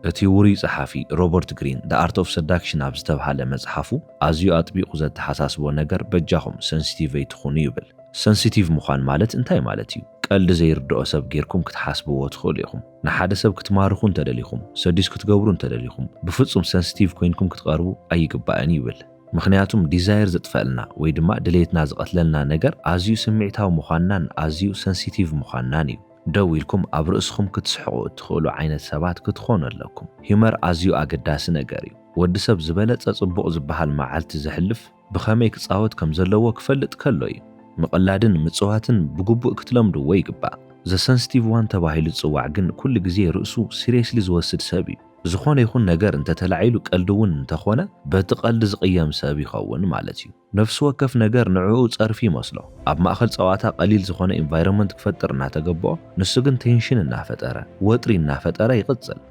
እቲ ውሩይ ጸሓፊ ሮበርት ግሪን The Art of Seduction ኣብ ዝተብሃለ መጽሓፉ ኣዝዩ ኣጥቢቑ ዘተሓሳስቦ ነገር በጃኹም ሰንሲቲቭ ኣይትኹኑ ይብል። ሰንሲቲቭ ምዃን ማለት እንታይ ማለት እዩ? ቀልዲ ዘይርድኦ ሰብ ጌርኩም ክትሓስብዎ ትኽእሉ ኢኹም። ንሓደ ሰብ ክትማርኹ እንተደሊኹም፣ ሰዲስ ክትገብሩ እንተደሊኹም፣ ብፍጹም ሰንሲቲቭ ኮይንኩም ክትቐርቡ ኣይግባእን ይብል። ምኽንያቱም ዲዛየር ዘጥፈልና ወይ ድማ ድሌትና ዝቐትለልና ነገር ኣዝዩ ስምዒታዊ ምዃንናን ኣዝዩ ሰንሲቲቭ ምዃንናን እዩ። ደው ኢልኩም ኣብ ርእስኹም ክትስሕቑ እትኽእሉ ዓይነት ሰባት ክትኾኑ ኣለኩም። ሂመር ኣዝዩ ኣገዳሲ ነገር እዩ። ወዲ ሰብ ዝበለጸ ጽቡቕ ዝበሃል መዓልቲ ዘሕልፍ ብኸመይ ክጻወት ከም ዘለዎ ክፈልጥ ከሎ እዩ። ምቕላድን ምጽዋትን ብግቡእ ክትለምድዎ ይግባእ። ዘ ሰንሲቲቭ ዋን ተባሂሉ ዝጽዋዕ ግን ኩሉ ግዜ ርእሱ ሲሪየስሊ ዝወስድ ሰብ እዩ። ዝኾነ ይኹን ነገር እንተተላዒሉ ቀልዲ እውን እንተኾነ በቲ ቀልዲ ዝቕየም ሰብ ይኸውን ማለት እዩ። ነፍሲ ወከፍ ነገር ንዕኡ ጸርፊ ይመስሎ። ኣብ ማእከል ጸዋታ ቀሊል ዝኾነ ኢንቫይሮንመንት ክፈጥር እናተገበኦ ንሱ ግን ቴንሽን እናፈጠረ ወጥሪ እናፈጠረ ይቕጽል።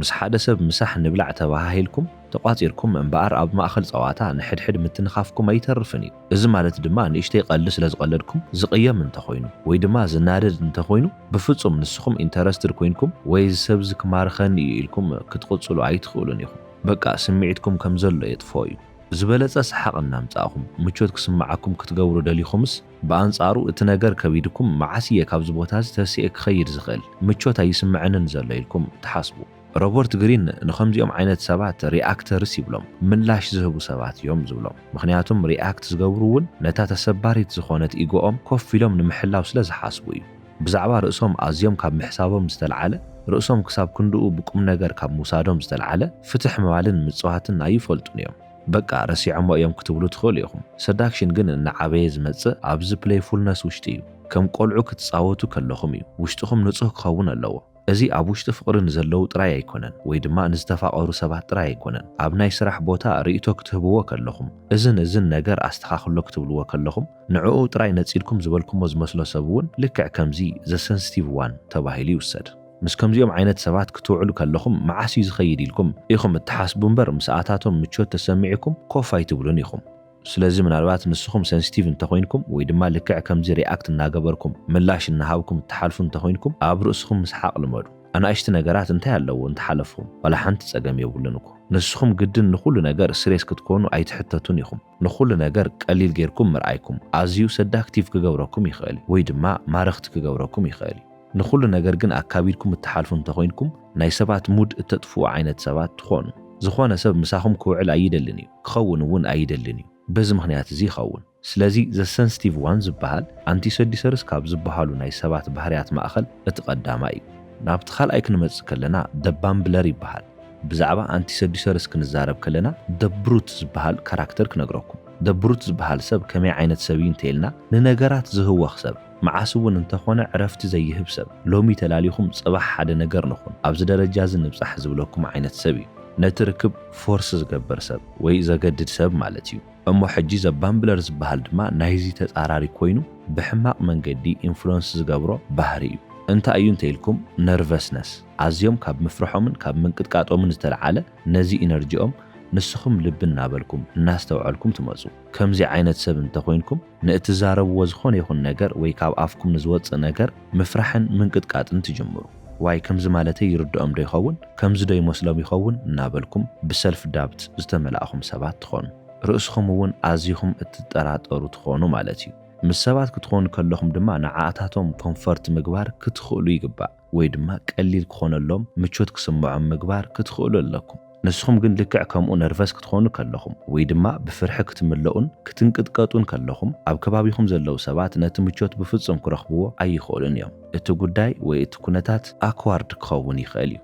ምስ ሓደ ሰብ ምሳሕ ንብላዕ ተባሃሂልኩም ተቋጺርኩም እምበኣር ኣብ ማእከል ጸዋታ ንሕድሕድ ምትንኻፍኩም ኣይተርፍን እዩ። እዚ ማለት ድማ ንእሽተይ ቀልዲ ስለ ዝቐለድኩም ዝቕየም እንተኾይኑ ወይ ድማ ዝናደድ እንተኾይኑ ብፍጹም ንስኹም ኢንተረስትድ ኮይንኩም ወይ እዚ ሰብዚ ክማርኸኒ እዩ ኢልኩም ክትቕጽሉ ኣይትኽእሉን ኢኹም። በቃ ስምዒትኩም ከም ዘሎ የጥፍኦ እዩ። ዝበለጸ ሰሓቕ እናምጻእኹም ምቾት ክስምዓኩም ክትገብሩ ደሊኹምስ ብኣንጻሩ እቲ ነገር ከቢድኩም መዓስ እየ ካብዚ ቦታ እዚ ተሲኤ ክኸይድ ዝኽእል ምቾት ኣይስምዐንን ዘሎ ኢልኩም ትሓስቡ። ሮበርት ግሪን ንኸምዚኦም ዓይነት ሰባት ሪኣክተርስ ይብሎም፣ ምላሽ ዝህቡ ሰባት እዮም ዝብሎም። ምኽንያቱም ሪኣክት ዝገብሩ እውን ነታ ተሰባሪት ዝኾነት ኢጎኦም ኮፍ ኢሎም ንምሕላው ስለ ዝሓስቡ እዩ። ብዛዕባ ርእሶም ኣዝዮም ካብ ምሕሳቦም ዝተልዓለ ርእሶም ክሳብ ክንድኡ ብቁም ነገር ካብ ምውሳዶም ዝተልዓለ ፍትሕ ምባልን ምጽዋትን ኣይፈልጡን እዮም። በቃ ረሲዖሞ እዮም ክትብሉ ትኽእሉ ኢኹም። ሰዳክሽን ግን እናዓበየ ዝመጽእ ኣብዚ ፕሌይፉልነስ ውሽጢ እዩ። ከም ቆልዑ ክትጻወቱ ከለኹም እዩ። ውሽጥኹም ንጹህ ክኸውን ኣለዎ። እዚ ኣብ ውሽጢ ፍቕሪ ንዘለዉ ጥራይ ኣይኮነን ወይ ድማ ንዝተፋቐሩ ሰባት ጥራይ ኣይኮነን። ኣብ ናይ ስራሕ ቦታ ርእይቶ ክትህብዎ ከለኹም እዝን እዝን ነገር ኣስተኻኽሎ ክትብልዎ ከለኹም ንዕኡ ጥራይ ነጺልኩም ዝበልኩሞ ዝመስሎ ሰብ እውን ልክዕ ከምዚ ዘ ሰንሲቲቭ ዋን ተባሂሉ ይውሰድ። ምስ ከምዚኦም ዓይነት ሰባት ክትውዕሉ ከለኹም መዓስ እዩ ዝኸይድ ኢልኩም ኢኹም እትሓስቡ እምበር ምስኣታቶም ምቾት ተሰሚዕኩም ኮፍ ኣይትብሉን ኢኹም። ስለዚ ምናልባት ንስኹም ሰንሲቲቭ እንተኾይንኩም ወይ ድማ ልክዕ ከምዚ ሪኣክት እናገበርኩም ምላሽ እናሃብኩም እትሓልፉ እንተኾይንኩም ኣብ ርእስኹም ምስሓቕ ልመዱ። ኣናእሽቲ ነገራት እንታይ ኣለዎ እንተሓለፍኹም ዋላ ሓንቲ ጸገም የብሉን እኮ። ንስኹም ግድን ንኹሉ ነገር ስሬስ ክትኮኑ ኣይትሕተቱን ኢኹም። ንኹሉ ነገር ቀሊል ጌርኩም ምርኣይኩም ኣዝዩ ሰዳክቲቭ ክገብረኩም ይኽእል ወይ ድማ ማረኽቲ ክገብረኩም ይኽእል እዩ። ንኹሉ ነገር ግን ኣካቢድኩም እትሓልፉ እንተኾይንኩም ናይ ሰባት ሙድ እተጥፍኡ ዓይነት ሰባት ትኾኑ። ዝኾነ ሰብ ምሳኹም ክውዕል ኣይደልን እዩ፣ ክኸውን እውን ኣይደልን እዩ። በዚ ምኽንያት እዚ ይኸውን። ስለዚ ዘ ሰንሲቲቭ ዋን ዝበሃል ኣንቲሰዲሰርስ ካብ ዝበሃሉ ናይ ሰባት ባህርያት ማእኸል እቲ ቀዳማይ እዩ። ናብቲ ካልኣይ ክንመጽእ ከለና ደ ባምብለር ይበሃል። ብዛዕባ ኣንቲሰዲሰርስ ክንዛረብ ከለና ደ ብሩት ዝበሃል ካራክተር ክነግረኩም። ደ ብሩት ዝበሃል ሰብ ከመይ ዓይነት ሰብ እዩ እንተኢልና ንነገራት ዝህወኽ ሰብ፣ መዓስ እውን እንተኾነ ዕረፍቲ ዘይህብ ሰብ፣ ሎሚ ተላሊኹም ጽባሕ ሓደ ነገር ንኹን፣ ኣብዚ ደረጃ እዚ ንብጻሕ ዝብለኩም ዓይነት ሰብ እዩ። ነቲ ርክብ ፎርስ ዝገብር ሰብ ወይ ዘገድድ ሰብ ማለት እዩ። እሞ ሕጂ ዘ ባምብለር ዝበሃል ድማ ናይዚ ተጻራሪ ኮይኑ ብሕማቕ መንገዲ ኢንፍሉወንስ ዝገብሮ ባህሪ እዩ። እንታይ እዩ እንተኢልኩም ነርቨስነስ፣ ኣዝዮም ካብ ምፍርሖምን ካብ ምንቅጥቃጦምን ዝተልዓለ ነዚ ኢነርጂኦም ንስኹም ልቢ እናበልኩም እናስተውዐልኩም ትመጹ። ከምዚ ዓይነት ሰብ እንተኾይንኩም ንእትዛረብዎ ዝኾነ ይኹን ነገር ወይ ካብ ኣፍኩም ንዝወጽእ ነገር ምፍራሕን ምንቅጥቃጥን ትጅምሩ። ዋይ ከምዚ ማለተይ ይርድኦም ዶ ይኸውን? ከምዚ ዶ ይመስሎም ይኸውን? እናበልኩም ብሰልፍ ዳብት ዝተመላእኹም ሰባት ትኾኑ። ርእስኹም እውን ኣዚኹም እትጠራጠሩ ትኾኑ ማለት እዩ። ምስ ሰባት ክትኾኑ ከለኹም ድማ ንዓኣታቶም ኮምፈርት ምግባር ክትኽእሉ ይግባእ ወይ ድማ ቀሊል ክኾነሎም ምቾት ክስምዖም ምግባር ክትኽእሉ ኣለኩም። ንስኹም ግን ልክዕ ከምኡ ነርቨስ ክትኾኑ ከለኹም ወይ ድማ ብፍርሒ ክትምለኡን ክትንቅጥቀጡን ከለኹም ኣብ ከባቢኹም ዘለዉ ሰባት ነቲ ምቾት ብፍጹም ክረኽብዎ ኣይኽእሉን እዮም። እቲ ጉዳይ ወይ እቲ ኩነታት ኣክዋርድ ክኸውን ይኽእል እዩ።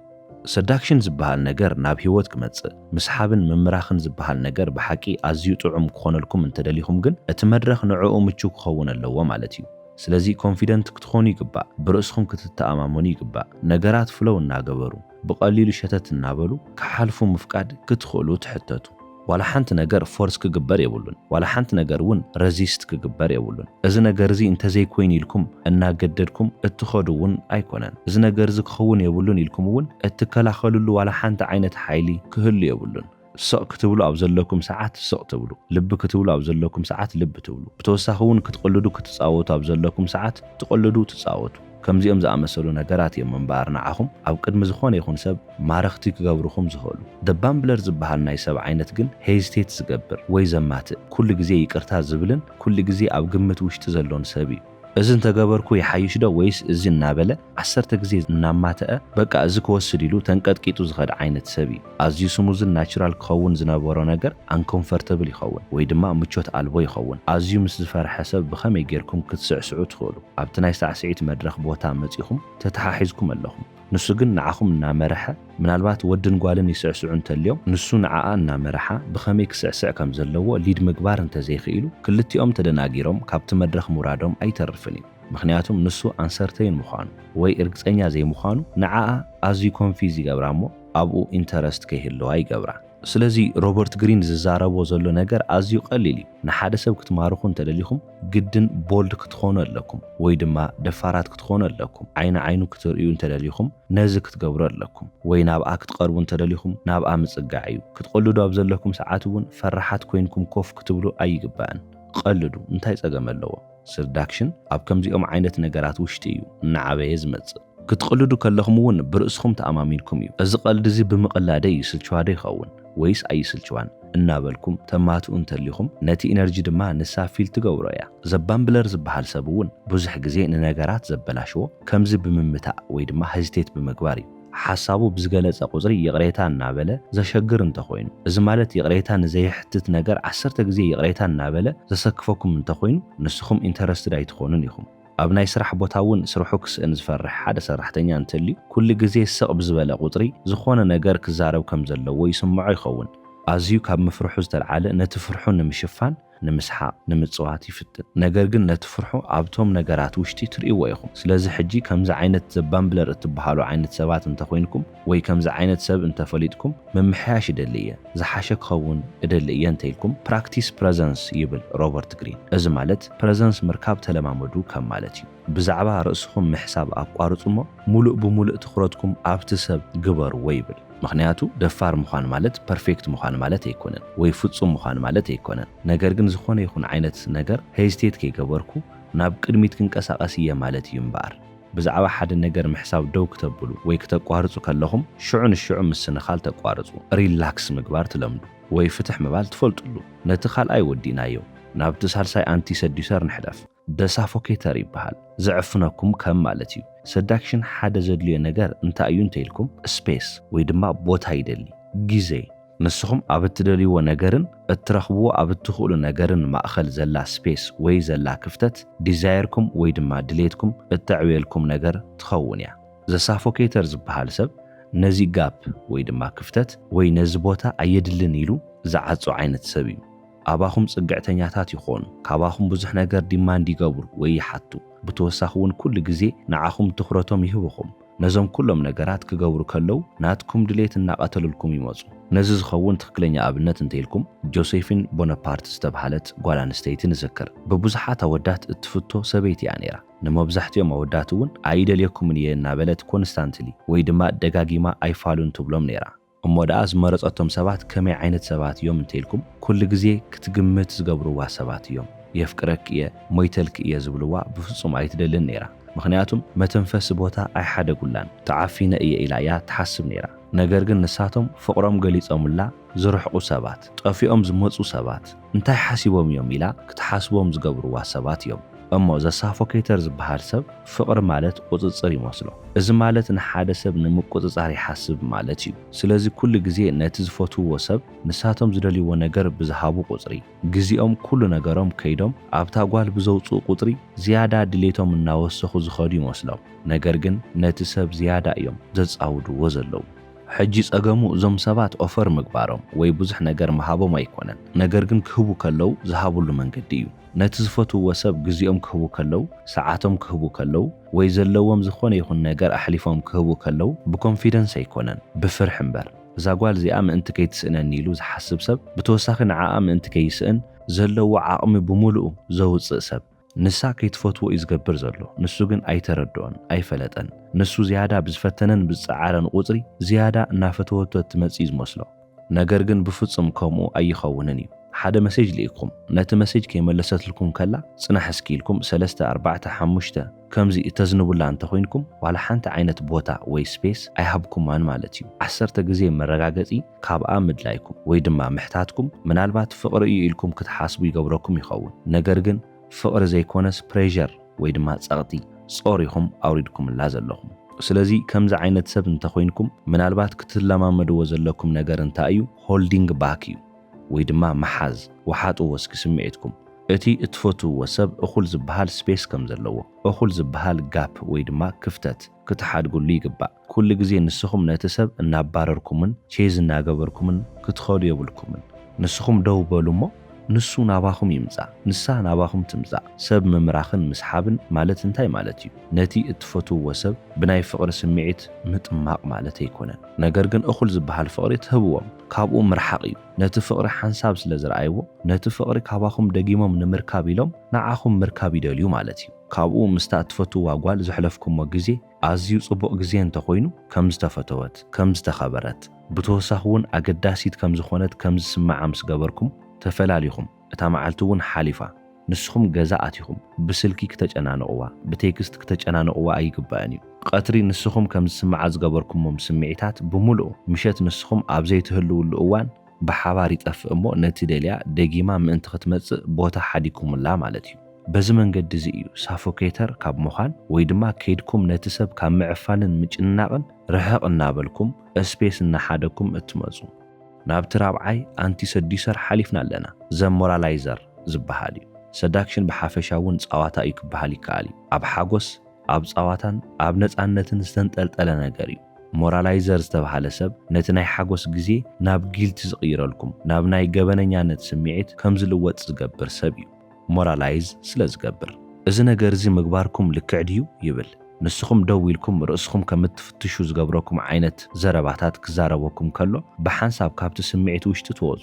ሰዳክሽን ዝበሃል ነገር ናብ ህይወት ክመጽእ ምስሓብን ምምራኽን ዝበሃል ነገር ብሓቂ ኣዝዩ ጥዑም ክኾነልኩም እንተደሊኹም ግን እቲ መድረኽ ንዕኡ ምቹው ክኸውን ኣለዎ ማለት እዩ። ስለዚ ኮንፊደንት ክትኾኑ ይግባእ። ብርእስኹም ክትተኣማመኑ ይግባእ። ነገራት ፍሎው እናገበሩ ብቐሊሉ ሸተት እናበሉ ክሓልፉ ምፍቃድ ክትኽእሉ ትሕተቱ። ዋላ ሓንቲ ነገር ፎርስ ክግበር የብሉን። ዋላ ሓንቲ ነገር እውን ረዚስት ክግበር የብሉን። እዚ ነገር እዚ እንተዘይኮይኑ ኢልኩም እናገደድኩም እትኸዱ እውን ኣይኮነን። እዚ ነገር እዚ ክኸውን የብሉን ኢልኩም እውን እትከላኸልሉ ዋላ ሓንቲ ዓይነት ሓይሊ ክህሉ የብሉን። ስቕ ክትብሉ ኣብ ዘለኩም ሰዓት ስቕ ትብሉ፣ ልቢ ክትብሉ ኣብ ዘለኩም ሰዓት ልቢ ትብሉ። ብተወሳኺ እውን ክትቕልዱ ክትጻወቱ ኣብ ዘለኩም ሰዓት ትቕልዱ ትጻወቱ። ከምዚኦም ዝኣመሰሉ ነገራት እዮም እምበኣር ንዓኹም ኣብ ቅድሚ ዝኾነ ይኹን ሰብ ማረኽቲ ክገብርኹም ዝኽእሉ። The Bumbler ዝበሃል ናይ ሰብ ዓይነት ግን ሄዚቴት ዝገብር ወይ ዘማትእ፣ ኩሉ ግዜ ይቅርታ ዝብልን ኩሉ ግዜ ኣብ ግምት ውሽጢ ዘሎን ሰብ እዩ። እዚ እንተገበርኩ ይሓይሽ ዶ ወይስ እዚ እናበለ ዓሰርተ ግዜ እናማተአ በቃ እዚ ክወስድ ኢሉ ተንቀጥቂጡ ዝኸድ ዓይነት ሰብ እዩ። ኣዝዩ ስሙዝን ናቹራል ክኸውን ዝነበሮ ነገር ኣንኮምፈርተብል ይኸውን ወይ ድማ ምቾት ኣልቦ ይኸውን። ኣዝዩ ምስ ዝፈርሐ ሰብ ብኸመይ ጌርኩም ክትስዕስዑ ትኽእሉ? ኣብቲ ናይ ሳዕስዒት መድረኽ ቦታ መጺኹም ተተሓሒዝኩም ኣለኹም። ንሱ ግን ንዓኹም እናመርሐ፣ ምናልባት ወድን ጓልን ይስዕስዑ እንተልዮም፣ ንሱ ንዓኣ እናመርሓ ብኸመይ ክስዕስዕ ከም ዘለዎ ሊድ ምግባር እንተዘይኽኢሉ፣ ክልቲኦም ተደናጊሮም ካብቲ መድረኽ ምውራዶም ኣይተርፍን እዩ። ምኽንያቱም ንሱ ኣንሰርተይን ምዃኑ ወይ እርግጸኛ ዘይምዃኑ ንዓኣ ኣዝዩ ኮንፊዝ ይገብራ እሞ ኣብኡ ኢንተረስት ከይህልዋ ይገብራ። ስለዚ ሮበርት ግሪን ዝዛረቦ ዘሎ ነገር ኣዝዩ ቀሊል እዩ። ንሓደ ሰብ ክትማርኹ እንተደሊኹም ግድን ቦልድ ክትኾኑ ኣለኩም ወይ ድማ ደፋራት ክትኾኑ ኣለኩም። ዓይኒ ዓይኑ ክትርእዩ እንተደሊኹም ነዚ ክትገብሩ ኣለኩም። ወይ ናብኣ ክትቐርቡ እንተደሊኹም ናብኣ ምጽጋዕ እዩ። ክትቐልዱ ኣብ ዘለኩም ሰዓት እውን ፈራሓት ኮይንኩም ኮፍ ክትብሉ ኣይግባእን። ቀልዱ እንታይ ጸገም ኣለዎ? ሰዳክሽን ኣብ ከምዚኦም ዓይነት ነገራት ውሽጢ እዩ እናዓበየ ዝመጽእ። ክትቕልዱ ከለኹም እውን ብርእስኹም ተኣማሚንኩም እዩ። እዚ ቀልዲ እዚ ብምቕላደይ ይስልችዋ ዶ ይኸውን ወይስ ኣይስልችዋን እናበልኩም ተማትኡ እንተሊኹም ነቲ ኢነርጂ ድማ ንሳ ፊል ትገብሮ እያ። ዘባምብለር ዝበሃል ሰብ እውን ብዙሕ ግዜ ንነገራት ዘበላሽዎ ከምዚ ብምምታእ ወይ ድማ ሄዚቴት ብምግባር እዩ። ሓሳቡ ብዝገለጸ ቁጽሪ ይቕሬታ እናበለ ዘሸግር እንተኾይኑ፣ እዚ ማለት ይቕሬታ ንዘይሕትት ነገር ዓሰርተ ግዜ ይቕሬታ እናበለ ዘሰክፈኩም እንተኾይኑ ንስኹም ኢንተረስትድ ኣይትኾኑን ኢኹም። ኣብ ናይ ስራሕ ቦታ እውን ስርሑ ክስእን ዝፈርሕ ሓደ ሰራሕተኛ እንተልዩ ኩሉ ግዜ ስቕ ብዝበለ ቁጽሪ ዝኾነ ነገር ክዛረብ ከም ዘለዎ ይስምዖ ይኸውን። ኣዝዩ ካብ ምፍርሑ ዝተልዓለ ነቲ ፍርሑ ንምሽፋን ንምስሓቕ ንምጽዋት ይፍትን። ነገር ግን ነቲ ፍርሑ ኣብቶም ነገራት ውሽጢ ትርእይዎ ኢኹም። ስለዚ ሕጂ ከምዚ ዓይነት ዘባምብለር እትበሃሉ ዓይነት ሰባት እንተኾይንኩም ወይ ከምዚ ዓይነት ሰብ እንተፈሊጥኩም ምምሕያሽ እደሊ እየ፣ ዝሓሸ ክኸውን እደሊ እየ እንተኢልኩም ፕራክቲስ ፕረዘንስ ይብል ሮበርት ግሪን። እዚ ማለት ፕረዘንስ ምርካብ ተለማመዱ ከም ማለት እዩ። ብዛዕባ ርእስኹም ምሕሳብ ኣቋርጹ እሞ ሙሉእ ብሙሉእ ትኹረትኩም ኣብቲ ሰብ ግበርዎ ይብል። ምኽንያቱ ደፋር ምዃን ማለት ፐርፌክት ምዃን ማለት ኣይኮነን ወይ ፍጹም ምዃን ማለት ኣይኮነን። ነገር ግን ዝኾነ ይኹን ዓይነት ነገር ሄዚቴት ከይገበርኩ ናብ ቅድሚት ክንቀሳቐስ እየ ማለት እዩ እምበኣር። ብዛዕባ ሓደ ነገር ምሕሳብ ደው ክተብሉ ወይ ክተቋርጹ ከለኹም ሽዑ ንሽዑ ምስንኻል ተቋርጹ። ሪላክስ ምግባር ትለምዱ ወይ ፍትሕ ምባል ትፈልጡሉ። ነቲ ካልኣይ ወዲእናዮ ናብቲ ሳልሳይ ኣንቲ ሰዲሰር ንሕለፍ። ደሳፎኬተር ይበሃል። ዘዕፍነኩም ከም ማለት እዩ። ሰዳክሽን ሓደ ዘድልዮ ነገር እንታይ እዩ እንተኢልኩም ስፔስ ወይ ድማ ቦታ ይደሊ። ግዜ ንስኹም ኣብ እትደልይዎ ነገርን እትረኽብዎ ኣብ እትኽእሉ ነገርን ማእኸል ዘላ ስፔስ ወይ ዘላ ክፍተት ዲዛየርኩም ወይ ድማ ድሌትኩም እተዕብየልኩም ነገር ትኸውን እያ። ዘሳፎኬተር ዝበሃል ሰብ ነዚ ጋፕ ወይ ድማ ክፍተት ወይ ነዚ ቦታ ኣየድልን ኢሉ ዝዓጹ ዓይነት ሰብ እዩ። ኣባኹም ጽግዕተኛታት ይኾኑ፣ ካባኹም ብዙሕ ነገር ዲማንድ ይገብሩ ወይ ይሓቱ። ብተወሳኺ እውን ኩሉ ግዜ ንዓኹም ትኹረቶም ይህብኹም። ነዞም ኩሎም ነገራት ክገብሩ ከለዉ ናትኩም ድሌት እናቐተሉልኩም ይመጹ። ነዚ ዝኸውን ትኽክለኛ ኣብነት እንተኢልኩም ጆሴፊን ቦነፓርት ዝተብሃለት ጓል ኣንስተይቲ ንዝክር። ብብዙሓት ኣወዳት እትፍቶ ሰበይቲ እያ ነይራ። ንመብዛሕትኦም ኣወዳት እውን ኣይደልየኩምን እየ እናበለት ኮንስታንትሊ ወይ ድማ ደጋጊማ ኣይፋሉን ትብሎም ነይራ። እሞ ደኣ ዝመረጸቶም ሰባት ከመይ ዓይነት ሰባት እዮም እንተኢልኩም ኩሉ ግዜ ክትግምት ዝገብርዋ ሰባት እዮም። የፍቅረኪ እየ፣ ሞይተልኪ እየ ዝብልዋ ብፍጹም ኣይትደልን ነይራ። ምኽንያቱም መተንፈሲ ቦታ ኣይሓደጉላን። ተዓፊነ እየ ኢላ እያ ትሓስብ ነይራ። ነገር ግን ንሳቶም ፍቕሮም ገሊጾምላ ዝርሕቑ ሰባት፣ ጠፊኦም ዝመጹ ሰባት፣ እንታይ ሓሲቦም እዮም ኢላ ክትሓስቦም ዝገብርዋ ሰባት እዮም። እሞ ዘሳፎኬተር ዝበሃል ሰብ ፍቕሪ ማለት ቁጽጽር ይመስሎ። እዚ ማለት ንሓደ ሰብ ንምቁጽጻር ይሓስብ ማለት እዩ። ስለዚ ኩሉ ግዜ ነቲ ዝፈትውዎ ሰብ ንሳቶም ዝደልይዎ ነገር ብዝሃቡ ቁጽሪ፣ ግዜኦም ኩሉ ነገሮም ከይዶም ኣብታ ጓል ብዘውጽኡ ቁጽሪ ዝያዳ ድሌቶም እናወሰኹ ዝኸዱ ይመስሎም። ነገር ግን ነቲ ሰብ ዝያዳ እዮም ዘጻውድዎ ዘለዉ። ሕጂ ጸገሙ እዞም ሰባት ኦፈር ምግባሮም ወይ ብዙሕ ነገር ምሃቦም ኣይኮነን፣ ነገር ግን ክህቡ ከለዉ ዝሃብሉ መንገዲ እዩ። ነቲ ዝፈትውዎ ሰብ ግዜኦም ክህቡ ከለዉ፣ ሰዓቶም ክህቡ ከለዉ ወይ ዘለዎም ዝኾነ ይኹን ነገር ኣሕሊፎም ክህቡ ከለዉ ብኮንፊደንስ ኣይኮነን፣ ብፍርሒ እምበር። እዛ ጓል እዚኣ ምእንቲ ከይትስእነኒ ኢሉ ዝሓስብ ሰብ ብተወሳኺ ንዓኣ ምእንቲ ከይስእን ዘለዎ ዓቕሚ ብምሉኡ ዘውጽእ ሰብ። ንሳ ከይትፈትዎ እዩ ዝገብር ዘሎ። ንሱ ግን ኣይተረድኦን ኣይፈለጠን። ንሱ ዝያዳ ብዝፈተነን ብዝጸዓረን ቁጽሪ ዝያዳ እናፈተወቶ እትመጽእ እዩ ዝመስሎ። ነገር ግን ብፍጹም ከምኡ ኣይኸውንን እዩ። ሓደ መሴጅ ልኢኩም፣ ነቲ መሴጅ ከይመለሰትልኩም ከላ ጽናሕ እስኪ ኢልኩም ሰለስተ ኣርባዕተ ሓሙሽተ ከምዚ እተዝንቡላ እንተኾይንኩም፣ ዋላ ሓንቲ ዓይነት ቦታ ወይ ስፔስ ኣይሃብኩማን ማለት እዩ። ዓሰርተ ግዜ መረጋገጺ ካብኣ ምድላይኩም ወይ ድማ ምሕታትኩም፣ ምናልባት ፍቕሪ እዩ ኢልኩም ክትሓስቡ ይገብረኩም ይኸውን። ነገር ግን ፍቕሪ ዘይኮነስ ፕሬሸር ወይ ድማ ጸቕጢ ጾር ኢኹም ኣውሪድኩምላ ዘለኹም። ስለዚ ከምዚ ዓይነት ሰብ እንተኾይንኩም፣ ምናልባት ክትለማመድዎ ዘለኩም ነገር እንታይ እዩ? ሆልዲንግ ባክ እዩ ወይ ድማ ምሓዝ። ወሓጥዎ እስኪ ስምዒትኩም። እቲ እትፈትውዎ ሰብ እኹል ዝበሃል ስፔስ ከም ዘለዎ፣ እኹል ዝበሃል ጋፕ ወይ ድማ ክፍተት ክትሓድግሉ ይግባእ። ኩሉ ግዜ ንስኹም ነቲ ሰብ እናባረርኩምን ቼዝ እናገበርኩምን ክትኸዱ የብልኩምን። ንስኹም ደው በሉ እሞ ንሱ ናባኹም ይምጻእ፣ ንሳ ናባኹም ትምጻእ። ሰብ ምምራኽን ምስሓብን ማለት እንታይ ማለት እዩ? ነቲ እትፈትውዎ ሰብ ብናይ ፍቕሪ ስምዒት ምጥማቕ ማለት ኣይኮነን። ነገር ግን እኹል ዝበሃል ፍቕሪ ትህብዎም፣ ካብኡ ምርሓቕ እዩ። ነቲ ፍቕሪ ሓንሳብ ስለ ዝረኣይዎ፣ ነቲ ፍቕሪ ካባኹም ደጊሞም ንምርካብ ኢሎም ንዓኹም ምርካብ ይደልዩ ማለት እዩ። ካብኡ ምስታ እትፈትውዋ ጓል ዘሕለፍኩሞ ግዜ ኣዝዩ ጽቡቕ ግዜ እንተኾይኑ፣ ከም ዝተፈተወት፣ ከም ዝተኸበረት፣ ብተወሳኺ እውን ኣገዳሲት ከም ዝኾነት ከም ዝስምዓ ምስ ገበርኩም፣ ተፈላሊኹም። እታ መዓልቲ እውን ሓሊፋ። ንስኹም ገዛ ኣቲኹም፣ ብስልኪ ክተጨናንቕዋ፣ ብቴክስት ክተጨናንቕዋ ኣይግባእን እዩ። ቀትሪ ንስኹም ከም ዝስምዓ ዝገበርኩሞም ስምዒታት ብምሉኡ፣ ምሸት ንስኹም ኣብ ዘይትህልውሉ እዋን ብሓባር ይጠፍእ እሞ፣ ነቲ ደልያ ደጊማ ምእንቲ ክትመጽእ ቦታ ሓዲግኩምላ ማለት እዩ። በዚ መንገዲ እዚ እዩ ሳፎኬተር ካብ ምዃን ወይ ድማ ከይድኩም ነቲ ሰብ ካብ ምዕፋንን ምጭንናቕን ርሕቕ እናበልኩም፣ ስፔስ እናሓደግኩም እትመጹ። ናብቲ ራብዓይ ኣንቲ ሰዲሰር ሓሊፍና ኣለና። ዘ ሞራላይዘር ዝበሃል እዩ። ሰዳክሽን ብሓፈሻ እውን ጸዋታ እዩ ክበሃል ይከኣል እዩ። ኣብ ሓጎስ፣ ኣብ ጸዋታን ኣብ ነጻነትን ዝተንጠልጠለ ነገር እዩ። ሞራላይዘር ዝተባህለ ሰብ ነቲ ናይ ሓጎስ ግዜ ናብ ጊልት ዝቕይረልኩም፣ ናብ ናይ ገበነኛነት ስምዒት ከም ዝልወጥ ዝገብር ሰብ እዩ። ሞራላይዝ ስለ ዝገብር። እዚ ነገር እዚ ምግባርኩም ልክዕ ድዩ? ይብል። ንስኹም ደው ኢልኩም ርእስኹም ከም እትፍትሹ ዝገብረኩም ዓይነት ዘረባታት ክዛረበኩም ከሎ፣ ብሓንሳብ ካብቲ ስምዒት ውሽጢ ትወጹ።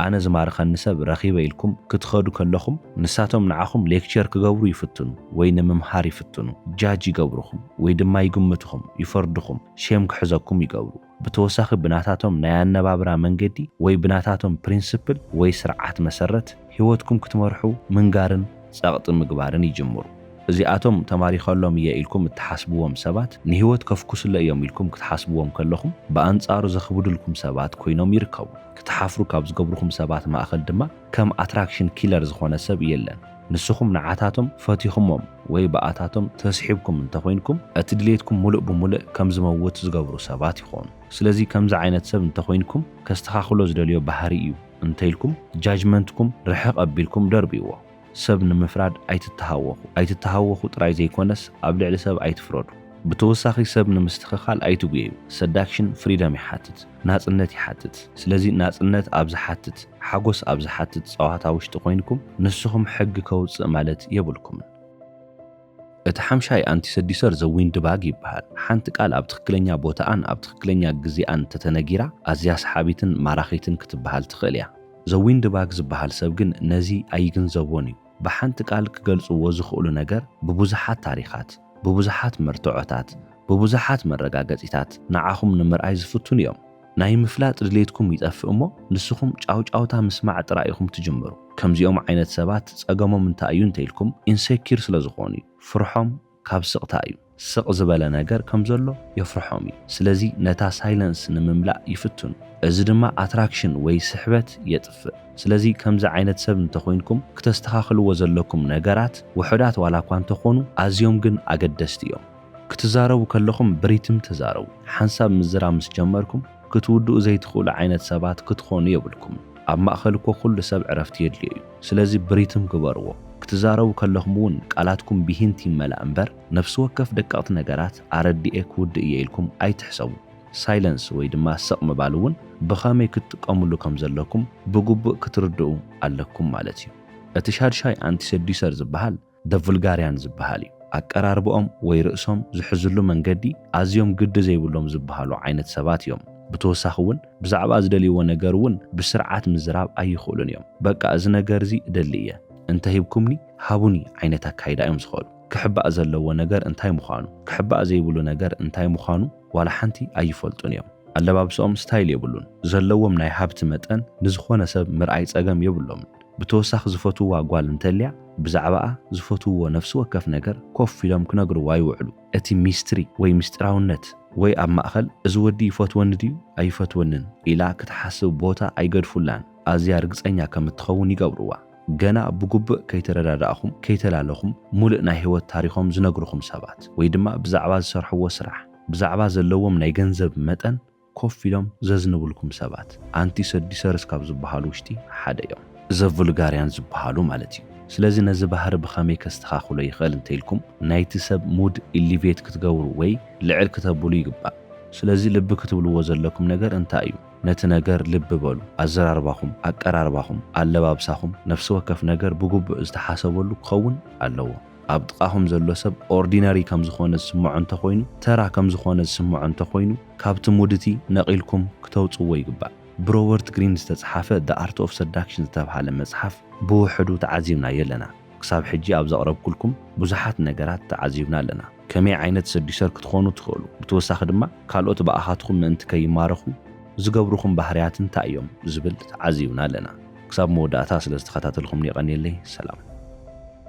ኣነ ዝማርኸኒ ሰብ ረኺበ ኢልኩም ክትኸዱ ከለኹም፣ ንሳቶም ንዓኹም ሌክቸር ክገብሩ ይፍትኑ ወይ ንምምሃር ይፍትኑ፣ ጃጅ ይገብርኹም ወይ ድማ ይግምትኹም፣ ይፈርድኹም፣ ሼም ክሕዘኩም ይገብሩ። ብተወሳኺ ብናታቶም ናይ ኣነባብራ መንገዲ ወይ ብናታቶም ፕሪንስፕል ወይ ስርዓት መሰረት ህይወትኩም ክትመርሑ ምንጋርን ጸቕጢ ምግባርን ይጅምሩ። እዚኣቶም ተማሪኸሎም እየ ኢልኩም እትሓስብዎም ሰባት ንህይወት ከፍኩስለ እዮም ኢልኩም ክትሓስብዎም ከለኹም፣ ብኣንጻሩ ዘኽብዱልኩም ሰባት ኮይኖም ይርከቡ። ክትሓፍሩ ካብ ዝገብርኹም ሰባት ማእኸል ድማ ከም ኣትራክሽን ኪለር ዝኾነ ሰብ የለን። ንስኹም ንዓታቶም ፈቲኹሞም ወይ ብኣታቶም ተስሒብኩም እንተኾይንኩም፣ እቲ ድሌትኩም ሙሉእ ብሙሉእ ከም ዝመውት ዝገብሩ ሰባት ይኾኑ። ስለዚ ከምዚ ዓይነት ሰብ እንተኾይንኩም፣ ከስተኻኽሎ ዝደልዮ ባህሪ እዩ እንተኢልኩም፣ ጃጅመንትኩም ርሕቕ ኣቢልኩም ደርብይዎ። ሰብ ንምፍራድ ኣይትተሃወኹ። ኣይትተሃወኹ ጥራይ ዘይኮነስ፣ ኣብ ልዕሊ ሰብ ኣይትፍረዱ። ብተወሳኺ ሰብ ንምስትኽኻል ኣይትጉየዩ። ሰዳክሽን ፍሪደም ይሓትት፣ ናጽነት ይሓትት። ስለዚ ናጽነት ኣብ ዝሓትት፣ ሓጎስ ኣብ ዝሓትት ጸዋታ ውሽጢ ኮይንኩም ንስኹም ሕጊ ከውጽእ ማለት የብልኩምን። እቲ ሓምሻይ ኣንቲሰዲሰር ዘ ዊንድ ባግ ይበሃል። ሓንቲ ቃል ኣብ ትኽክለኛ ቦታኣን ኣብ ትኽክለኛ ግዜኣን እንተተነጊራ ኣዝያ ሰሓቢትን ማራኺትን ክትበሃል ትኽእል እያ። ዘ ዊንድ ባግ ዝበሃል ሰብ ግን ነዚ ኣይግንዘቦን እዩ። ብሓንቲ ቃል ክገልጽዎ ዝኽእሉ ነገር ብብዙሓት ታሪኻት፣ ብብዙሓት መርትዖታት፣ ብብዙሓት መረጋገጺታት ንዓኹም ንምርኣይ ዝፍትኑ እዮም። ናይ ምፍላጥ ድሌትኩም ይጠፍእ እሞ ንስኹም ጫውጫውታ ምስማዕ ጥራይ ኢኹም ትጅምሩ። ከምዚኦም ዓይነት ሰባት ጸገሞም እንታይ እዩ እንተኢልኩም ኢንሴኪር ስለ ዝኾኑ እዩ። ፍርሖም ካብ ስቕታ እዩ። ስቕ ዝበለ ነገር ከም ዘሎ የፍርሖም እዩ። ስለዚ ነታ ሳይለንስ ንምምላእ ይፍትኑ። እዚ ድማ ኣትራክሽን ወይ ስሕበት የጥፍእ። ስለዚ ከምዚ ዓይነት ሰብ እንተኾይንኩም ክተስተኻኽልዎ ዘለኩም ነገራት ውሑዳት ዋላ እኳ እንተኾኑ ኣዝዮም ግን ኣገደስቲ እዮም። ክትዛረቡ ከለኹም ብሪትም ተዛረቡ። ሓንሳብ ምዝራብ ምስ ጀመርኩም ክትውድኡ ዘይትኽእሉ ዓይነት ሰባት ክትኾኑ የብልኩምን። ኣብ ማእኸል እኮ ኩሉ ሰብ ዕረፍቲ የድልዮ እዩ። ስለዚ ብሪትም ግበርዎ። ክትዛረቡ ከለኹም እውን ቃላትኩም ብሂንት ይመላእ እምበር ነፍሲ ወከፍ ደቀቕቲ ነገራት ኣረዲኤ ክውድእ እየ ኢልኩም ኣይትሕሰቡ። ሳይለንስ ወይ ድማ ስቕ ምባል እውን ብኸመይ ክትጥቀምሉ ከም ዘለኩም ብግቡእ ክትርድኡ ኣለኩም ማለት እዩ። እቲ ሻድሻይ ኣንቲሰዲሰር ዝበሃል ደ ቭልጋርያን ዝበሃል እዩ። ኣቀራርባኦም ወይ ርእሶም ዝሕዝሉ መንገዲ ኣዝዮም ግዲ ዘይብሎም ዝበሃሉ ዓይነት ሰባት እዮም። ብተወሳኺ እውን ብዛዕባ ዝደልይዎ ነገር እውን ብስርዓት ምዝራብ ኣይኽእሉን እዮም። በቃ እዚ ነገር እዚ እደሊ እየ፣ እንተሂብኩምኒ ሃቡኒ ዓይነት ኣካይዳ እዮም ዝኸዱ። ክሕባእ ዘለዎ ነገር እንታይ ምዃኑ፣ ክሕባእ ዘይብሉ ነገር እንታይ ምዃኑ ዋላ ሓንቲ ኣይፈልጡን እዮም። ኣለባብስኦም ስታይል የብሉን። ዘለዎም ናይ ሃብቲ መጠን ንዝኾነ ሰብ ምርኣይ ጸገም የብሎምን። ብተወሳኺ ዝፈትውዋ ጓል እንተልያ ብዛዕባኣ ዝፈትውዎ ነፍሲ ወከፍ ነገር ኮፍ ኢሎም ክነግርዋ ይውዕሉ። እቲ ሚስትሪ ወይ ምስጢራውነት ወይ ኣብ ማእኸል እዚ ወዲ ይፈትወኒ ድዩ ኣይፈትወንን ኢላ ክትሓስብ ቦታ ኣይገድፉላን። ኣዝያ ርግጸኛ ከም እትኸውን ይገብርዋ። ገና ብግቡእ ከይተረዳዳእኹም ከይተላለኹም ሙሉእ ናይ ህይወት ታሪኾም ዝነግርኹም ሰባት ወይ ድማ ብዛዕባ ዝሰርሕዎ ስራሕ ብዛዕባ ዘለዎም ናይ ገንዘብ መጠን ኮፍ ኢሎም ዘዝንብልኩም ሰባት ኣንቲ ሰዲሰርስ ካብ ዝበሃሉ ውሽጢ ሓደ እዮም። ዘ ቭልጋርያን ዝበሃሉ ማለት እዩ። ስለዚ ነዚ ባህሪ ብኸመይ ከስተኻኽሎ ይኽእል እንተኢልኩም ናይቲ ሰብ ሙድ ኢሊቬት ክትገብሩ ወይ ልዕል ክተብሉ ይግባእ። ስለዚ ልቢ ክትብልዎ ዘለኩም ነገር እንታይ እዩ? ነቲ ነገር ልቢ በሉ። ኣዘራርባኹም፣ ኣቀራርባኹም፣ ኣለባብሳኹም፣ ነፍሲ ወከፍ ነገር ብግቡእ ዝተሓሰበሉ ክኸውን ኣለዎ። ኣብ ጥቓኹም ዘሎ ሰብ ኦርዲነሪ ከም ዝኾነ ዝስምዖ እንተኾይኑ፣ ተራ ከም ዝኾነ ዝስምዖ እንተኾይኑ፣ ካብቲ ሙድ እቲ ነቒልኩም ክተውጽዎ ይግባእ። ብሮበርት ግሪን ዝተጽሓፈ The Art of Seduction ዝተብሃለ መጽሓፍ ብውሕዱ ተዓዚብናዮ ኣለና። ክሳብ ሕጂ ኣብ ዘቕረብኩልኩም ብዙሓት ነገራት ተዓዚብና ኣለና። ከመይ ዓይነት ሰዲሰር ክትኾኑ ትኽእሉ፣ ብተወሳኺ ድማ ካልኦት ብኣኻትኩም ምእንቲ ከይማረኹ ዝገብሩኹም ባህርያት እንታይ እዮም ዝብል ተዓዚብና ኣለና። ክሳብ መወዳእታ ስለ ዝተኸታተልኩምኒ የቐንየለይ። ሰላም።